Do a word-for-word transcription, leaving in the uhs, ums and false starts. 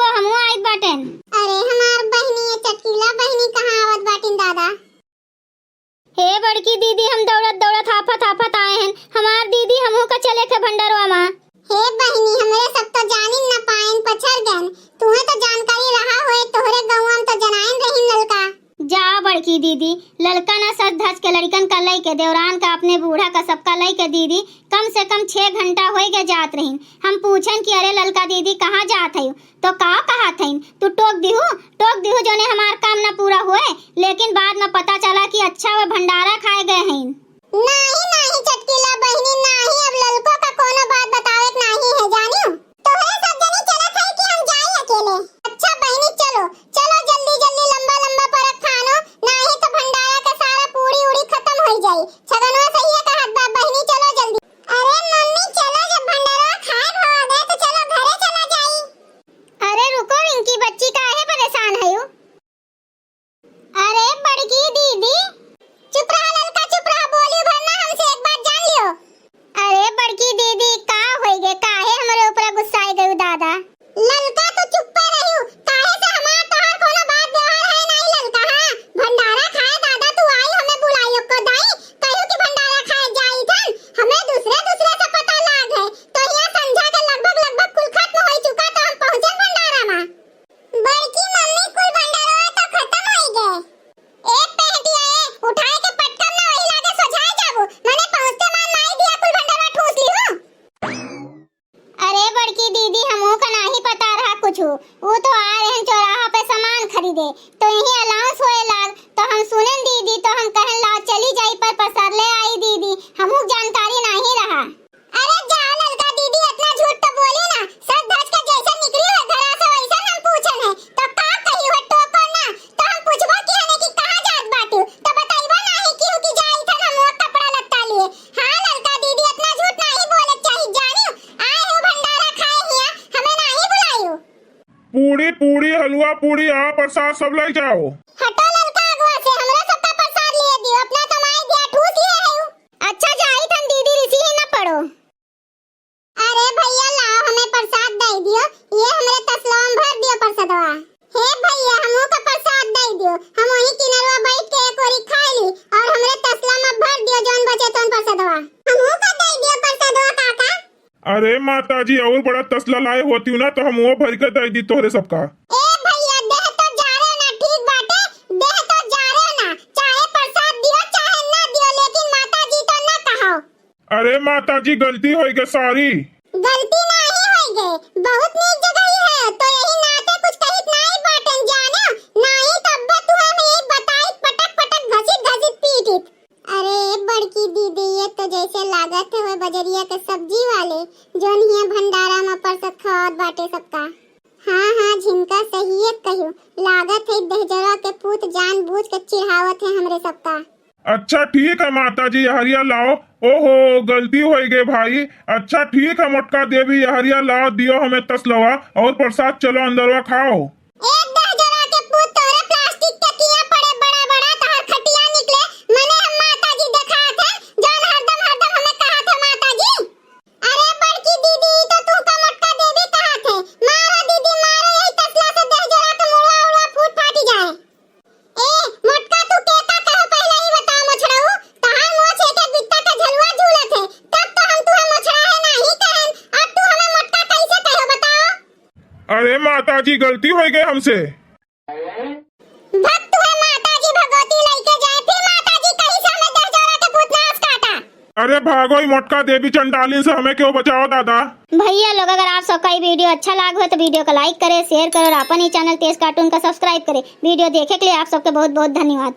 तो हमहू आइत बाटेन। अरे हमार बहिनी, ये चटकीला बहिनी कहाँ आवत बाटिन दादा? हे बड़की दीदी, हम दौड़त दौड़त हाफत हाफत आए हन। हमार दीदी, हमहू का चले के भंडरवा मा। हे बहिनी, हमरे सब तो जानिन न पाएन, पछड़ गएन। तुहे तो जानकारी रहा होए, तोहरे गौवा में तो जनाइन रहिन ललका। जा बड़की दीदी, ललका ना सज धज के लड़िकन का लइके, देवरान का, अपने बूढ़ा का, सबका लइके दीदी, कम से कम छह घंटा होइगे जात रहिन। हम पूछेन कि अरे ललका दीदी, कहाँ जात हयू? तो का कहत हइन? तू टोक दिहू, टोक दिहू, जौने हमार काम ना पूरा होए, लेकिन बाद में पता चला कि अच्छा वो भंडारा खाए गए हइन। नाही, नाही चटकीला बहिनी, नाही, अब ललको का कोनो बात बतावे के नाही है, जानियो। तोहरे सब जनी चलत है कि हम जाई अकेले? अच्छा बहिनी, चलो, चलो जल्दी जल्दी लंबा लंबा परक फानो, नाही तो भंडारा के सारा पूड़ी उड़ी खत्म होई जाई। छगनवा सही है कहत बा बहिनी, चलो जल्दी। अरे मम्मी, चलो जब भंडारा खाए भवा गए तो चलो घरे चला जाई। अरे रुको रिंकी बच्ची, काहे परेशान हयू? अरे बड़की दीदी, चुप रहा ललका, चुप रहा, बोली भर ना हमसे, एक बात जान लियो। अरे बड़की दीदी, का होइगे, काहे हमरे ऊपर गुस्साए गयू दादा? ललका तू चुप्पे रहियो, काहे से हमार तोहार कोनो बात व्यवहार है नाही ललका, हाँ? भंडारा खाए दादा तू आई हमें बुलाई, ओको दाई कहियो कि भंडारा खाए जाई थन, हमें दूसरे दूसरे से पता लाग है, तो यहाँ संझा के लगभग लगभग कुल खत्म हो चुका तो हम पहुँचल भंडारा मा। बड़की मम्मी, कुल भंडारवा तो खत्म होई गए। ए पहटिया ए, उठाए के पटकम ना वही लागे सोझाए जाबू। मने पहुँचते मान माई दिया कुल भंडारवा ठूस ली हूँ। अरे बड़की दीदी, हमहू का नाही पता रहा कुछ। वो तो आ रहन चौराहा पे सामान खरीदे, तो यही अनाउंस होए लाग, तो हम सुनेन दीदी, तो हम कहन ला चली जाई पर पसर ले आई दीदी, हमहू जानकारी नाही रहा। अरे जाओ ललका दीदी, इतना झूठ तो बोली ना, सज धज के जैसे निकली हो घरा से वैसे हम पूछन है, तो का कही हो टोको ना, तो हम पूछबो कि हने कि कहाँ जात बाटू, तो बतइबो नाही कि, कि जाई थन हम वो कपड़ा लत्ता लिए। हाँ ललका दीदी, इतना झूठ नाही बोले के चाही, जानियो, आए हो भंडारा खाए हिया, हमें नाही बुलायू। पूड़ी, पूड़ी, हलवा पूड़ी आ प्रसाद सब ले जाओ। हटो ललका अगवा से, हमरा सबका प्रसाद लिए दियो, अपना तो माई दिया ठूस लिए है। अच्छा जाई थन दीदी, रिसी ही न पड़ो। अरे भैया लाओ, हमें प्रसाद दे दियो, ये हमरे तसलवा में भर दियो प्रसादवा। हे भैया, हमहू का प्रसाद दे दियो, हम वही किनरवा बैठ के एक ओरी खा ली और हमरे तसला में भर दियो, जौन बचे तौन प्रसादवा। हमहू का दे दियो प्रसादवा काका। अरे माता जी, और बड़ा तसला लाए होती ना तो हम वो भर के दे दी तोहरे सबका। ए भैया, देह तो जा रहे ना, ठीक बाटे, देह तो जा रहे ना, चाहे प्रसाद दियो चाहे ना दियो, लेकिन माता जी तो ना कहो। अरे माता जी, गलती होई गए, सॉरी। गलती नाही होई गए, बहुत नीक जगह ही है, तो यही नाते कुछ कहित नाही बाटन जाने, नाही तब्बे तू हम यही बताई पटक पटक घसीट घसीट पीटित। अरे बड़की दीदी, ये तो जैसे लागत है वो बजरिया के सब्जी वाले, जोन हिया भंडारा में परसत खावत बाटे सबका। हाँ हाँ झिनका, सहिए कहियो, लागत है दहजरा के पूत जानबूझ के चिढ़ावत है हमरे सबका। अच्छा ठीक है माता जी, यहरिया लाओ। ओहो, गलती होई गए भाई। अच्छा ठीक है मोटका देवी, यहरिया लाओ, दियो हमें तसलवा और प्रसाद, चलो अंदरवा खाओ। एक दहजरा के पूत, तोरे प्लास्टिक के किया पड़े बड़ा बड़ा, तहार खटिया निकले, मने हम माता जी देखात है, जौन हरदम हरदम हमें कहत है माता जी। अरे बड़की दीदी, ई तो तू का मोटका देवी कहत है, मारो दीदी मारो, यही तसला से दहजरा के मुड़वा उड़वा फूट फाटी जाए। ए मोटका, तू के का कहो पहले ही बताओ मोछड़ऊ, तहार मोछ एक एक बित्ता के झलुआ झूलत है, तब तो हम तुहे मोछड़ा है नाही कहन, अब तू हमें मोटका कैसे कहो बताओ? अरे माता जी, गलती हो गई हमसे। भक्त हुए माता जी भगवती लइके जाए, फिर माता जी कहीं से हमें दहजरा के पूत नाश काटा। अरे भागो, ई मोटका देवी चंडालिन से हमें क्यों बचाओ दादा। भैया लोग, अगर आप सबका ये वीडियो अच्छा लाग हो तो वीडियो को लाइक करें, शेयर करें और अपन ही चैनल तेज कार्टून का सब्सक्राइब करें। वीडियो देखे के लिए आप सबके बहुत बहुत धन्यवाद।